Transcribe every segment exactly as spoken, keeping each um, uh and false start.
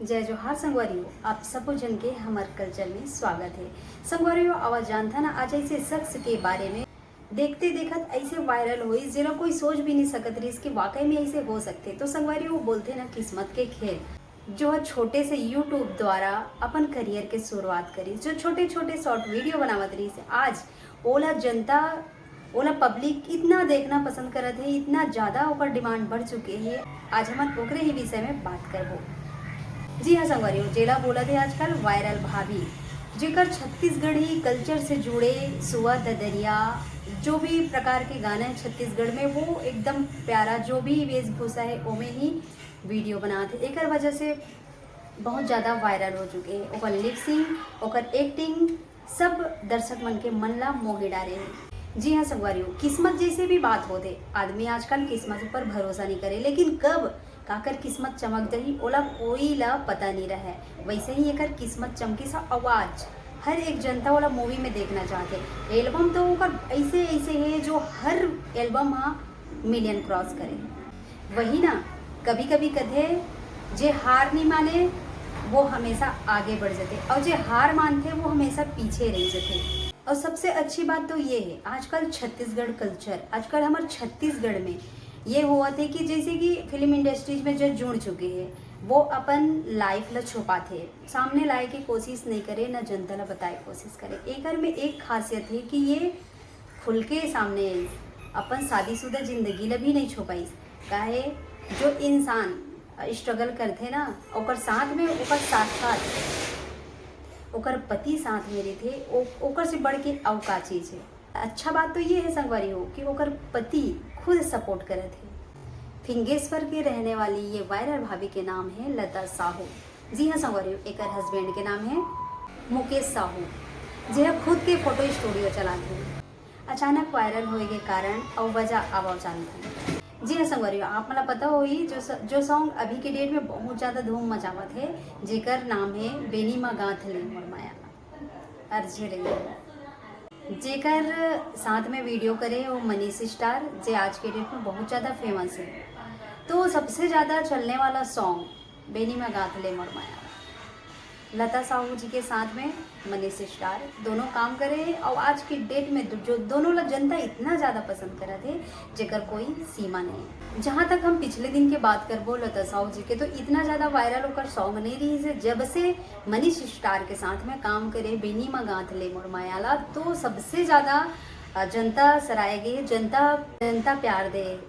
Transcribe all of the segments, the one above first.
जय जोहार संगवारी हो, आप सबो झन के हमर कल्चर में स्वागत हे। संगवारी हो, आवा जानथन आज ऐसे शख्स के बारे में। देखते देखत ऐसे वायरल होइस, जेला कोई सोच भी नहीं सकत रहिस कि वाकई में ऐसे हो सकथे। तो संगवारी हो, बोलथे ना, किस्मत के खेल। जो छोटे से YouTube द्वारा अपन करियर के शुरुआत करिस, जो छोटे छोटे शॉर्ट वीडियो बनावत रहिस, आज ओला जनता, ओला पब्लिक इतना देखना पसंद करत हे, इतना ज्यादा ओकर डिमांड बढ़ चुके हे। आज हमन ओकरे ही विषय में बात करबो। जी हाँ संगवारी हो, जेला बोलत हे आजकल वायरल भाभी, जेकर छत्तीसगढ़ी कल्चर से जुड़े सुआ ददरिया, जो भी प्रकार के गाना है छत्तीसगढ़ में, वो एकदम प्यारा, जो भी वेशभूषा है ओमे ही वीडियो बनात हे। एकर वजह से बहुत ज्यादा वायरल हो चुके हे। ओकर लिप सिंक, ओकर एक्टिंग, सब दर्शक मन के मन ला मोहे डारे हे। जी हाँ संगवारी हो, किस्मत जैसे भी बात होथे, आदमी आजकल किस्मत ऊपर भरोसा नहीं करे, लेकिन कब काकर किस्मत चमक जाही, ओला कोई ला पता नहीं रहे। वैसे ही एकर किस्मत चमकिस हे, अउ आज हर एक जनता ओला मूवी में देखना चाहथे। एल्बम तो ओकर ऐसे ऐसे हे, जो हर एल्बम हा मिलियन क्रॉस करे। वही ना, कभी कभी कथे, जे हार नहीं माने, वो हमेशा आगे बढ़ जाथे, और जे हार मानथे, वो हमेशा पीछे रह जाथे। और सबसे अच्छी बात तो ये है, आजकल छत्तीसगढ़ कल्चर, आजकल हमारे छत्तीसगढ़ में ये हुआ थे कि जैसे कि फिल्म इंडस्ट्रीज में जो जुड़ चुके हैं, वो अपन लाइफ ला छुपाथे, सामने लाए के कोशिश नहीं करे, ना जनता ला बताए कोशिश करे। एकर में एक खासियत है कि ये खुल के सामने आई, अपन शादीशुदा जिंदगी ला भी नहीं छुपाइस। काहे, जो इंसान स्ट्रगल करथे ना, ओकर साथ में, ओकर साथ साथ ओकर पति साथ में रहिथे, ओ-, ओकर से बढ़ के अउ का चीज है। अच्छा बात तो ये है संगवारी हो कि ओकर पति खुद सपोर्ट करत हे। फिंगेश्वर के रहने वाली ये वायरल भाभी के नाम है लता साहू। जी हाँ संगवारी हो, एकर हस्बैंड के नाम है मुकेश साहू, जे ह खुद के फोटो स्टूडियो चलाथे। अचानक वायरल होए के कारण अउ वजह आवा जानथन। जी हाँ संगवारी हो, आप मन ला पता होही जो स-, जो सॉन्ग अभी के डेट में बहुत ज्यादा धूम मचावत है, जेकर नाम है बेनी मा गांथ ले मोर माया ला। अर्जी रही, जेकर साथ में वीडियो करे वो मनीष स्टार, जे आज के डेट में बहुत ज्यादा फेमस है। तो सबसे ज्यादा चलने वाला सॉन्ग बेनी मा गांथ ले मोर माया, लता साहू जी के साथ में मनीष स्टार दोनों काम करे हैं और आज की डेट में दो-, जो दोनों ला जनता इतना ज्यादा पसंद करत है, जेकर कोई सीमा नहीं। जहाँ तक हम पिछले दिन के बात करबो लता साहू जी के, तो इतना ज्यादा वायरल ओकर सॉन्ग नहीं रहिस हे। जब से मनीष स्टार के साथ में काम करे बेनी मा गांथ ले मोर माया ला, तो सबसे ज्यादा, अ, जनता सराहे गे, जनता, जनता प्यार दे।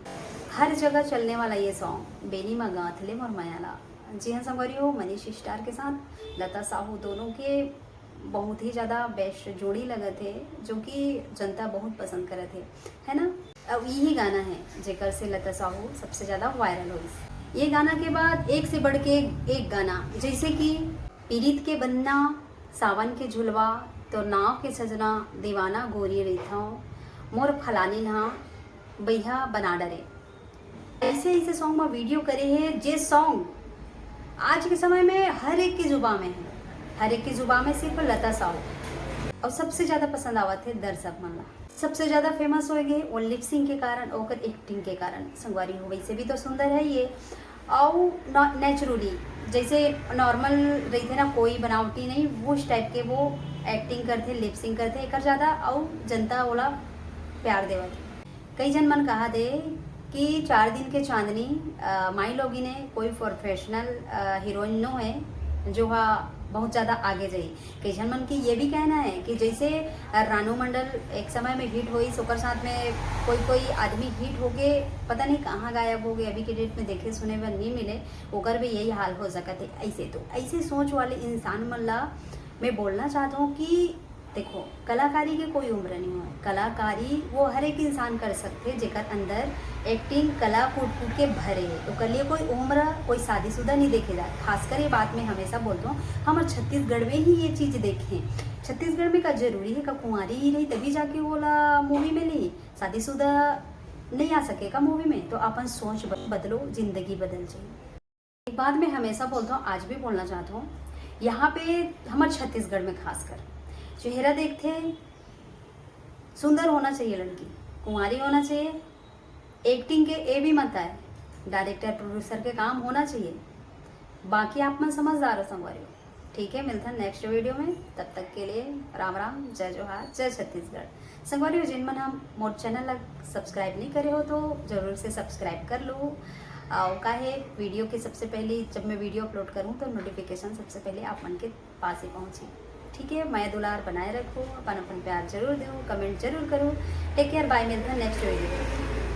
हर जगह चलने वाला ये सॉन्ग बेनी मा गांथ ले मोर माया ला। जी हाँ संगवारी हो, मनीष स्टार के साथ लता साहू दोनों के बहुत ही ज्यादा बेस्ट जोड़ी लगत है, जो कि जनता बहुत पसंद करत है, है ना? अब यही गाना है जेकर से लता साहू सबसे ज्यादा वायरल होइस। ये गाना के बाद एक से बढ़ के एक गाना, जैसे कि पीरित के बन्ना, सावन के झुलवा, तो नाव के सजना, दीवाना गोरी रहिथव, मोर फलानी ला बइहा बना डरे। ऐसे ऐसे सॉन्ग में वीडियो करे है, जे सॉन्ग आज के समय में हर एक के जुबा में है, हर एक के जुबा में सिर्फ लता साहू। और सबसे ज्यादा पसंद आवत है दर्शक मन ला। सबसे ज्यादा फेमस हो गए वो लिप सिंक के कारण, ओकर एक्टिंग के कारण। संगवारी हो, वैसे भी तो सुंदर है ये, और नेचुरली जैसे नॉर्मल रहिथे ना, कोई बनावटी नहीं, उस टाइप के वो एक्टिंग करथे, लिप सिंक करथे, एकर ज्यादा अउ जनता ओला प्यार देवत। कई झन मन कहा दे कि चार दिन के चांदनी, अ, माई लोगिन हे, कोई प्रोफेशनल, अ, हीरोइन नो है जो हा बहुत ज्यादा आगे जाई। कई झन मन के ये भी कहना है कि जैसे, अ, रानू मंडल एक समय में हिट होइस, ओकर साथ में कोई कोई आदमी हिट होके पता नहीं कहाँ गायब हो गए, अभी के डेट में देखे सुने बर नहीं मिले, ओकर भी यही हाल हो सकत है। ऐसे तो ऐसे सोच वाले इंसान मन ला मैं बोलना चाहता हूँ कि देखो, कलाकारी के कोई उम्र नहीं होय। कलाकारी वो हर एक इंसान कर सकथे, जेकर अंदर एक्टिंग कला कूट कूट के भरे हे। ओकर लिए कोई उम्र, कोई शादीशुदा नहीं देखे जाए। खासकर ये बात मैं हमेशा बोलता हूँ, हमर छत्तीसगढ़ में ही ये चीज देखे। छत्तीसगढ़ में का जरूरी है का कुंवारी ही रही तभी जाके ओला मूवी में ली? शादीशुदा नहीं आ सके का मूवी में? तो अपन सोच ब-, बदलो, जिंदगी बदल जाए। एक बात मैं हमेशा बोलता हूँ, आज भी बोलना चाहता हूँ, यहाँ पे हमारे छत्तीसगढ़ में खासकर चेहरा देखते हैं, सुंदर होना चाहिए लड़की, कुंवारी होना चाहिए, एक्टिंग के ए भी मत आए, डायरेक्टर प्रोड्यूसर के काम होना चाहिए, बाकी आप मन समझदार हो संगवारी हो। ठीक है, मिलथन नेक्स्ट वीडियो में, तब तक के लिए राम राम, जय जोहार, जय छत्तीसगढ़। संगवारी हो, जिन मन हम मोर चैनल ला सब्सक्राइब नहीं करे हो तो जरूर से सब्सक्राइब कर लो। और काहे वीडियो के सबसे पहले, जब मैं वीडियो अपलोड करूँ तो नोटिफिकेशन सबसे पहले आप मन के पास ही पहुँची। ठीक है, मया दुलार बनाए रखो, अपन अपन प्यार जरूर दो, कमेंट जरूर करो। टेक केयर, बाय, मिलथन नेक्स्ट वीडियो।